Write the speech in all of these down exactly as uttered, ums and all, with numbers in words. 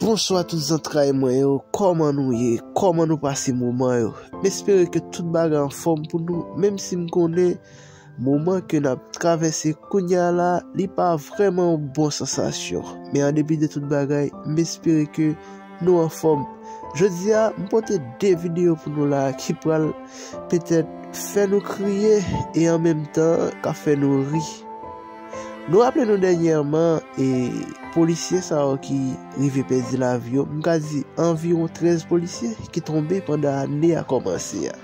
Bonswa tout zantray mwen yo, kòman nou ye? Kòman nou pase moman yo? M espere ke tout bagay anfòm pou nou, menm si m konnen moman ke n ap travèse kounye a la, li pa vrèman yon bon sansasyon. Men an depi de tout bagay, m espere ke nou anfòm. Jodi a, m pote de videyo pou nou la ki pral petèt fè nou kriye e an menm tan ka fè nou ri. Nou raple nou dènyèman, e, polisye sa yo ki rive pèdi lavi yo, m ka di anviwon trèz polisye ki tonbe pandan ane a kòmanse a.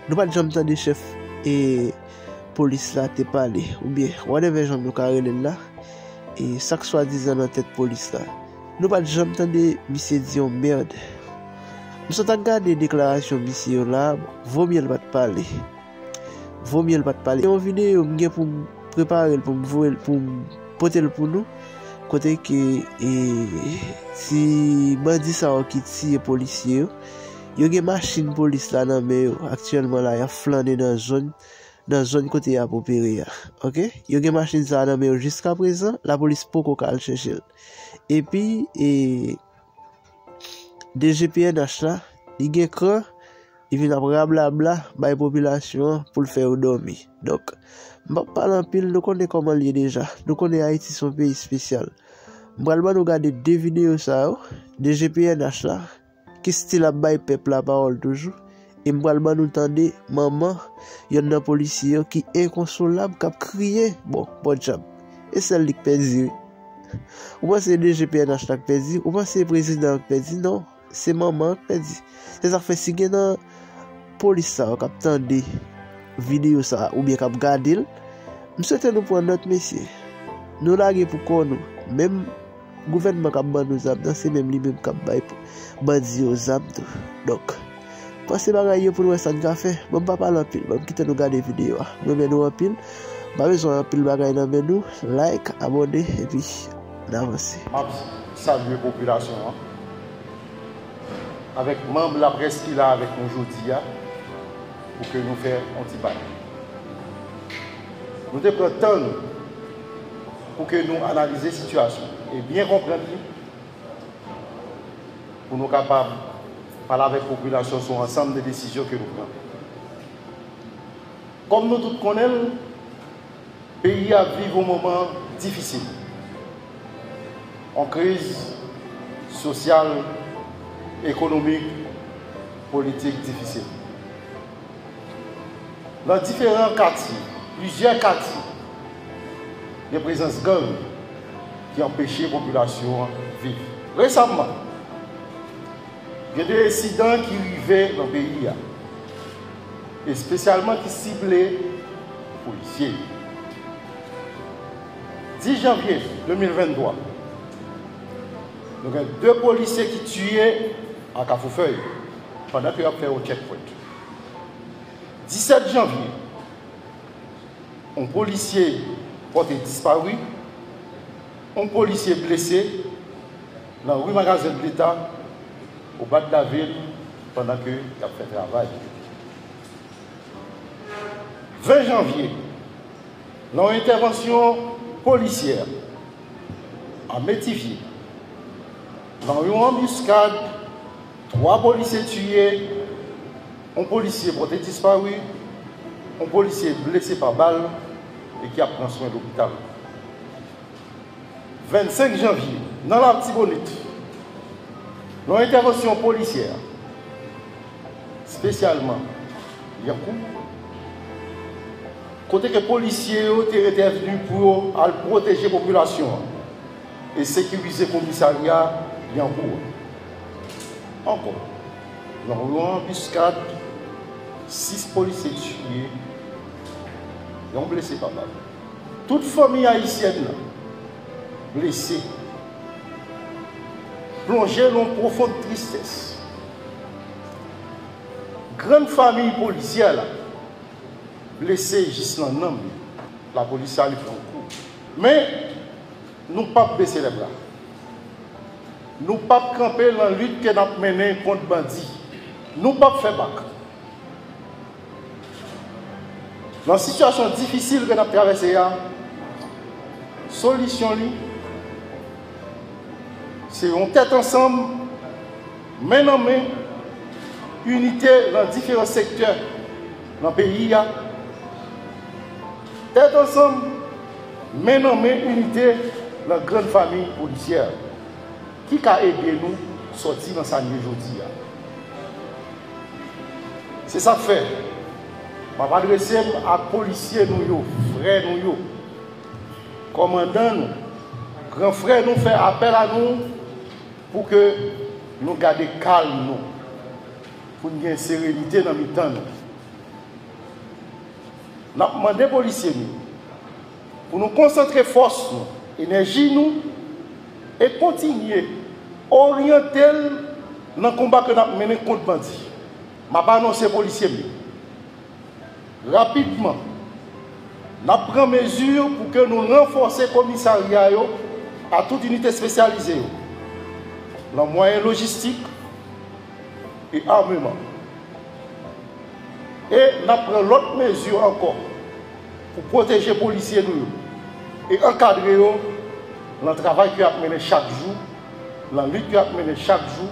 Nou pa t janm tande chèf, e, polis la te pale, oubyen whatever jan nou ka rele l la, e, sa k swadizan nan tèt polis la. Nou pa t janm tande misye di yon mèd. M sot ak gade deklarasyon misye yo la, vomye l pa t pale. Vomye l pa t pale. Yon videyo m gen pou m prepare l, pou m voye l, pou m pote l pou nou. Kote ke, e, ti bandi sa yo ki tiye polisye yo, yo gen machin polis la nan men yo. Aktyèlman la, y ap flannen nan zòn, nan zòn kote y ap opere a. Oke? Yo gen machin sa a nan men yo jiskaprezan, lapolis poko ka al chèche l. Epi, e, D G P N H la, li gen kran, li vin ap rablabla bay popilasyon an pou l fè yo dòmi. Donk, m p ap pale anpil, nou konnen kòman l ye deja. Nou konnen Ayiti se yon peyi espesyal. M pral ban nou gade de videyo sa yo, D G P N H la, ki still ap bay pèp la pawòl toujou. E m pral ban nou tande manman yonn nan polisye yo ki enkonsolab, k ap kriye, bon, pòdyab. E sèl li k pèdi, wi. Ou panse D G P N H la k pèdi? Ou panse prezidan an k pèdi? Non, se manman an k pèdi. Se sa k fè si gen nan polis sa yo k ap tande videyo sa a oubyen k ap gade l, m swete nou pran nòt, mesye. Nou lage pou kò nou. Menm gouvènman k ap ban nou zam nan, se menm li menm k ap bay bandi yo zam tou. Donk, panse bagay yo pou n wè sa n ka fè. Bon, m pa pale anpil, ban m kite nou gade videyo a. M renmen nou anpil. M pa bezwen anpil bagay nan men nou. Like, abòne, epi n avanse. M ap salye popilasyon an, avèk manm laprès ki la avèk nou jodi a, pou ke nou fè yon ti pale. Nou te pran tan nou pou ke nou analize sitiyasyon e byen konprann li, pou nou kapab pale avèk popilasyon sou ansanm de desizyon ke nou pran. Kòm nou tout konnen l, peyi a ap viv yon moman difisil. Yon kriz sosyal, ekonomik, politik difisil. Nan diferan katye, plizyè katye, gen prezans gang ki anpeche popilasyon an viv. Resamman, gen de ensidan ki rive nan peyi a, espesyalman ki sible polisye yo. Dis janvye de mil venntwa, nou gen de polisye ki tiye a Kafou Fèy pandan ke y ap fè yon checkpoint. Disèt janvye, yon polisye pòte dispari, yon polisye blese nan ri Magazen de Leta, o Bad Lavil, pandan ke y ap fè travay. Ven janvye, nan yon entèvansyon polisyè a Metivye, nan yon anbiskad, twa polisye tiye, yon polisye pòte dispari, yon polisye blese pa bal e ki ap pran swen lopital. Vennsenk janvye, nan Latibonit, nan yon entèvansyon polisyè, espesyalman Lyankou, kote ke polisye yo te entèvni pou yo al pwoteje popilasyon an e sekirize komisarya Lyankou an. Ankò, nan yon anbiskad, sis polisye tiye, yon blese pa bal. Tout fanmi ayisyèn nan blese, plonje nan yon pwofon tristès. Grann fanmi polisyè la blese jis nan nanm li. Lapolis la li pran kou. Men, nou p ap bese lèbra. Nou p ap kanpe nan lit ke n ap mennen kont bandi. Nou p ap fè bak. Nan sitiyasyon difisil ke n ap travèse a, solisyon li, Se yon tèt ansanm, men nan men, inite nan diferan sektè nan peyi a. Tèt ansanm, men nan men, inite nan grann fanmi polisyè ki ka ede nou sòti nan sa n ye jodi a. Se sa k fè, m ap adrese m ak polisye nou yo, frè nou yo, kòmandan nou, gran frè nou fè apèl a nou pou ke nou gade kalm nou, pou n gen serenite nan mitan nou. N ap mande polisye nou pou nou konsantre fòs nou, enèji nou, e kontinye oryante l nan konba ke n ap mennen kont bandi. M ap anonse polisye m yo, rapidman, n ap pran mezi pou ke nou ranfòse komisarya yo a tout inite espesyalize yo, lan mwayen lojistik e ameman. E n ap pran lòt mezi ankò pou pwoteje polisye nou yo e ankadre yo lan travay ke y ap mennen chak jou, lan lit ke y ap mennen chak jou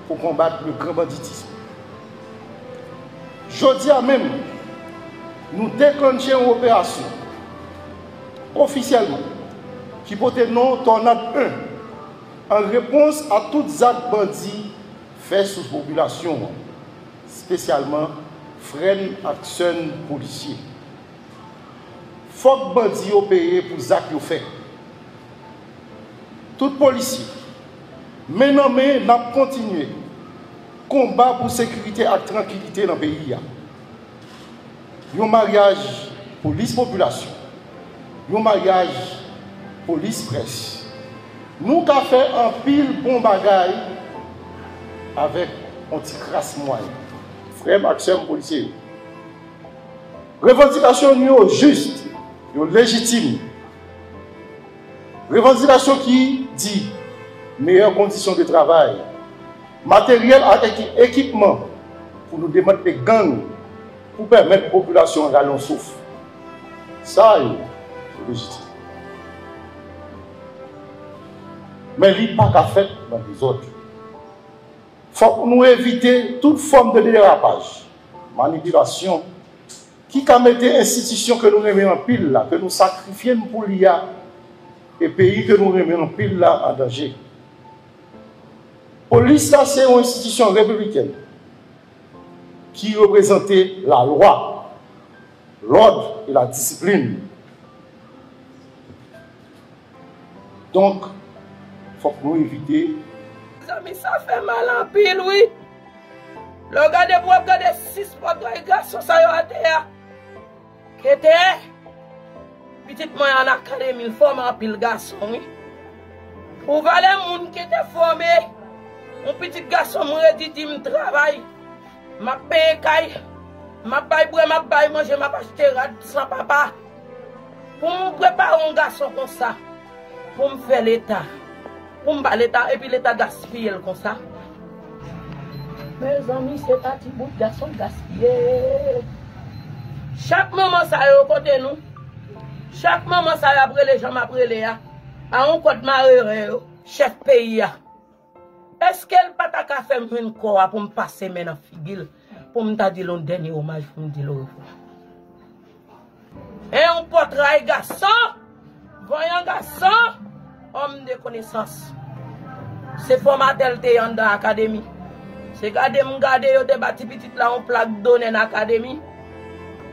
pou konbat le gran banditism. Jodi a menm, nou deklanche yon operasyon ofisyèlman ki pote non Tònad en, an repons a tout zak bandi fè sou popilasyon an, espesyalman frè n ak sè n polisye. Fòk bandi yo peye pou zak yo fè. Tout polisye, men nan men, n ap kontinye konba pou sekirite ak trankilite nan peyi a. Yon maryaj polis popilasyon, yon maryaj polis près. Nou ka fè anpil bon bagay avèk yon ti kras mwayen. Frè m ak sè m polisye yo, revandikasyon nou yo jis, yo lejitim. Revandikasyon ki di meyè kondisyon de travay, materyèl ak eki-, ekipman pou nou demantle gang pou pèmèt popilasyon an rale yon souf. Sa yo, se lejitim. Men li pa ka fèt nan dezòd. Fòk nou evite tout fòm de derapaj, manipilasyon, ki ka mete enstitisyon ke nou renmen anpil la, ke nou sakrifye n pou li a, e peyi ke nou renmen anpil la an danje. Polis la se yon enstitisyon repibliken ki reprezante lalwa, lòd e ladisiplin. Donk, fòk nou evite. Mezanmi, sa fè mal anpil, wi. Lè w gade pou w ap gade sis pòtray gason sa yo atè a. Kete! Pitit mwen an akademi, l fòme anpil gason, wi. Pou valè moun ki te fòme, yon pitit gason m redi di m travay, m ap peye kay, m ap bay bwè, m ap bay manje, m ap achte rad san papa. Pou m prepare yon gason konsa, pou m fè leta, pou m ba leta, epi leta gaspiye l konsa. Mezanmi, se pa ti bout gason gaspiye. Chak manman sa yo kote nou, chak manman sa yo ap rele jan m ap rele a, a yon kòd mare ren yo, chèf peyi a. Èske l pa ta ka fè m jwenn kò a pou m pase men nan figi l, pou m ta di l yon dènye omaj, pou m di l orevwa? En, yon pòtray gason, vanyan gason, òm de konesans. Se fòmatè l te ye anndan akademi. Se gade m gade yo te ba ti pitit la yon plak donè nan akademi.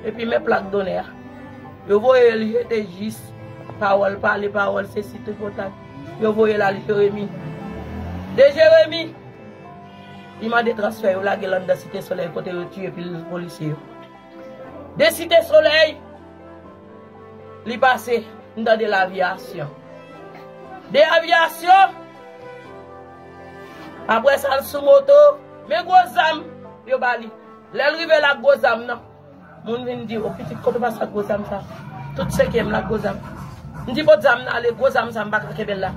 Epi men plak donè a. Yo voye l jete jis. Pawòl pale, pawòl sesi, tripotay. Yo voye l al Jeremi. De Jeremi, li mande transfè, yo lage l anndan Site Solèy kote yo tiye pil polisye yo. De Site Solèy, li pase, m tande Lavyasyon. De Lavyasyon, apre sa, l sou moto, men gwo zam yo ba li. Lè l rive la ak gwo zam nan, moun vin di, "O pitit, kote w pase ak gwo zam sa?" Tout sekyè m la ak gwo zam. M di, "Pot zam nan ale, gwo zam sa, m pa ka kenbe l la."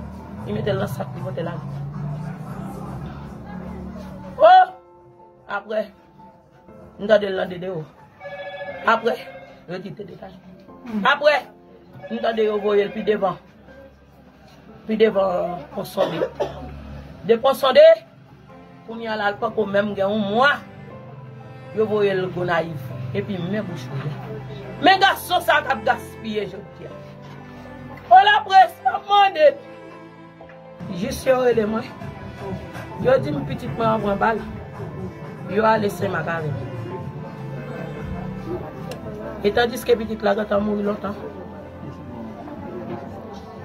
Li mete l nan sak, li pote l ale. O! Apre, m tande l nan de deyò. Apre, yo di te detache. Apre, m tande yo voye l pi devan. Pi devan yon sonde. Depi w sonde, kounye a la, l poko menm gen yon mwa, yo voye l Gonayiv. Epi men bouch li a. Men gason sa k ap gaspiye jodi a. O laprès, m ap mande. Jis yo rele mwen. Yo di m pitit mwen an pran bal. Yo ale Senmak avè l. E tandiske pitit la gentan mouri lontan.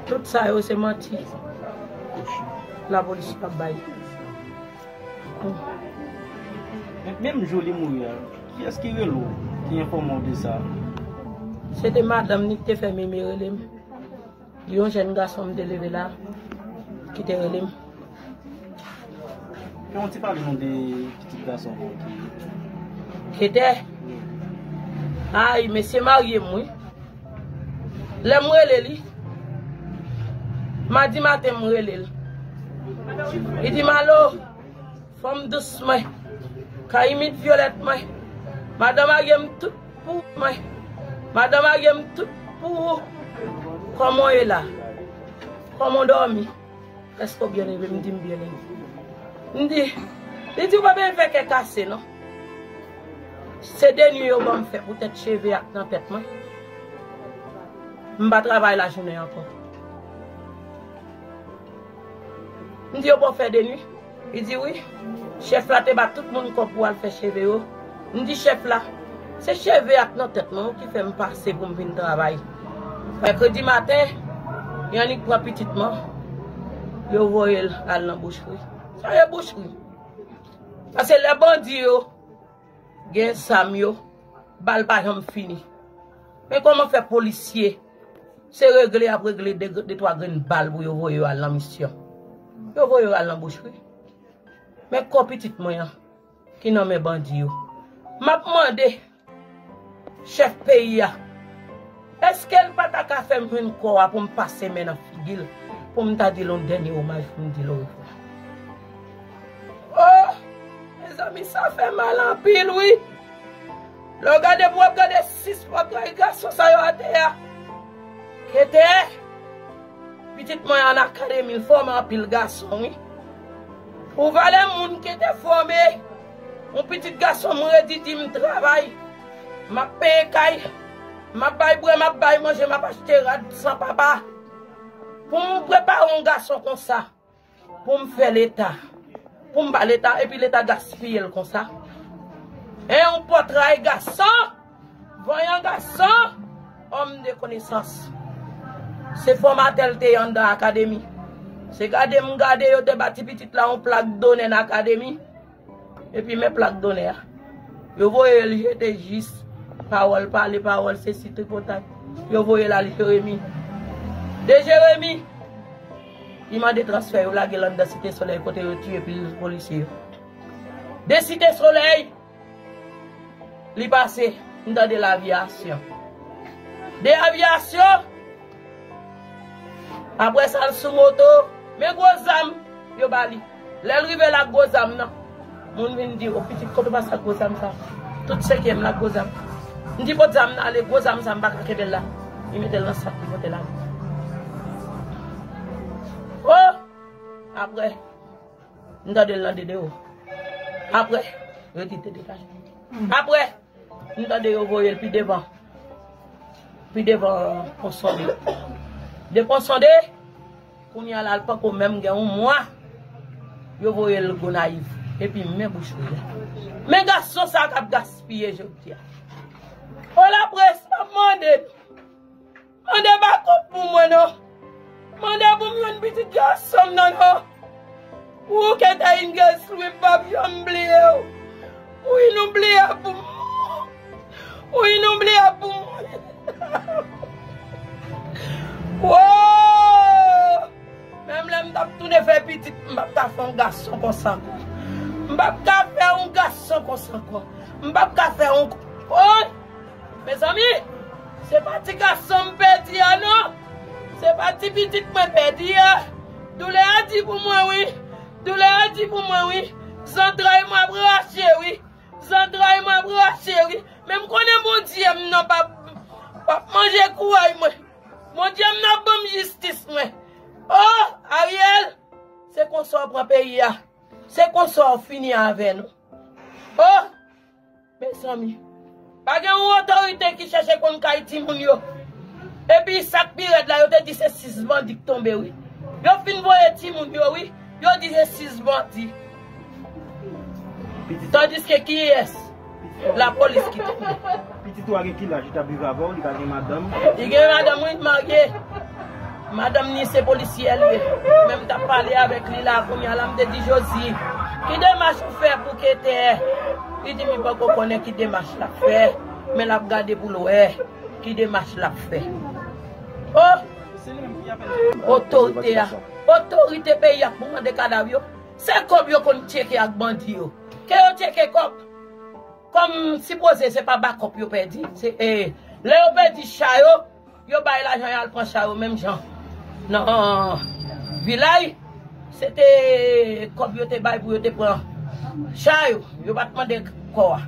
Tout sa yo se manti. Lapolis ap bay. Men, menm jou li mouri a, kiyès ki rele w, ki enfòme w de sa? Se te madanm ni ki te fè Mimi rele m. Yon jèn gason m te leve la, ki te rele m. Fè yon ti pale nou de pitit gason w ki Kete? Ay, mesye marye m, wi. Lè m rele li, madi maten m rele l. Li di m alo, fanm dous mwen, kayimit vyolèt mwen, madan marye m tout pou mwen, madan marye m tout pou ou. Kòman w ye la? Kòman w dòmi? Èske w byen leve? M di m byen leve. M di, li di ou pa bezwen fè kè kase non. Se de nwi yo ban m fè poutèt cheve ak nan tèt mwen. M pa travay lajounen ankò. M di yo ba w fè de nwi? Li di wi. Chèf la te ba tout moun kòb pou al fè cheve yo. M di chèf la, se cheve ak nan tèt mwen ki fè m pase pou m vin travay. Mèkredi maten, y annik pran pitit mwen, yo voye l al nan bouchri. Sa ye bouchri? Paske lè bandi yo gen zam yo, bal pa janm fini. Men kòman fè polisye se regle y ap regle de, de twa grenn bal pou yo voye yo al nan misyon. Yo voye yo al nan bouchri. Men kò pitit mwen an ki nan men bandi yo. M ap mande chèf peyi a, èske l pa ta ka fè m jwenn kò a pou m pase men nan figi l, pou m ta di l yon dènye omaj, pou m di l orevwa? Oh, mezanmi, sa fè mal anpil wi. Lè w gade pou w ap gade sis pòtray gason sa yo atè a. Kete! Pitit mwen an akademi, l fòme anpil gason wi. Pou valè moun ki te fòme, yon pitit gason m redi di m travay, m ap peye kay, m ap bay bwè, m ap bay manje, m ap achte rad san papa. Pou m prepare yon gason konsa, pou m fè leta, pou m ba leta, epi leta gaspiye l konsa. En, yon pòtray gason, vanyan gason, òm de konesans. Se fòmatè l te ye anndan akademi. Se gade m gade yo te ba ti pitit la yon plak donè nan akademi. Epi men plak donè a. Yo voye l jete jis. Pawòl pale, pawòl sesi, tripotay. Yo voye l al Jeremi. De Jeremi, li mande transfè, yo lage l anndan Site Solèy kote yo tiye pil polisye yo. De Site Solèy, li pase, m tande l Aviyasyon. De Aviyasyon, apre sa, l sou moto, men gwo zam yo ba li. Lè l rive la ak gwo zam nan, moun vin di, o pitit, kote w pase ak gwo zam sa? Tout senkyèm la ak gwo zam. M di, pot zam nan ale, gwo zam sa, m pa ka kenbe l la. Li mete l nan sak, li pote l ale. O! Apre, m tande l nan de deyò. Apre, yo di te degaje. Apre, m tande yo voye l pi devan. Pi devan Pon Sonde. De Pon Sonde, kounye a la, l poko menm gen yon mwa. Yo voye l Gonayiv. Epi men bouch li a. Men gason sa k ap gaspiye jodi a. O laprès, m ap mande. Mande bakòp pou mwen non. Mande pou m jwenn pitit gason m nan non. Ou Kete Ingeslui, m p ap janm bliye w. Ou inoubliyab pou mwen. Ou inoubliyab pou mwen. Woo! Menm lè m t ap tounen fè pitit, m p ap ka fè yon gason konsa ankò. M p ap ka fè yon gason konsa ankò. M p ap ka fè yon... Woy! Mezanmi, se pa ti gason m pèdi a non. Se pa ti pitit mwen pèdi a. Doulè a di pou mwen wi. Doulè a di pou mwen wi. Zantray mwen ap rache wi. Zantray mwen ap rache wi. Men m konnen Bondye m nan p ap, p ap manje kouray mwen. Bondye m nan ap ban m jistis mwen. O, Ariel, Se konsa w pran peyi a. Se konsa w fini avè nou. Oh! Mezanmi, pa gen yon otorite ki chèche konn kay timoun yo. Epi sa k pi rèd la, yo te di se sis bandi k tonbe, wi. Yo fin voye timoun yo, wi. Yo di se sis bandi. Tandiske kiyès? Lapolis ki tonbe. Pitit ou a gen ki laj? Li t ap viv avè w, li pa gen madanm? Li gen madanm, wi, li marye. Madanm ni se polisyè li ye. Men m t ap pale avèk li la, kounye a la, m te di, Josi, ki demach ou fè pou Ketè? Li di m li poko konnen ki demach l ap fè, men l ap gade pou l wè ki demach l ap fè. Oh! Otorite a, otorite peyi a pou mande kadav yo. Se kòb yo konn tcheke ak bandi yo. Ke yo tcheke kòb. Kòm sipoze se pa bakòp yo pèdi. Se, eh, lè yo pèdi cha yo, yo bay lajan y al pran cha yo menm jan. Nan Vilaj, se te kòb yo te bay pou yo te pran cha yo. Yo pa t mande kò a.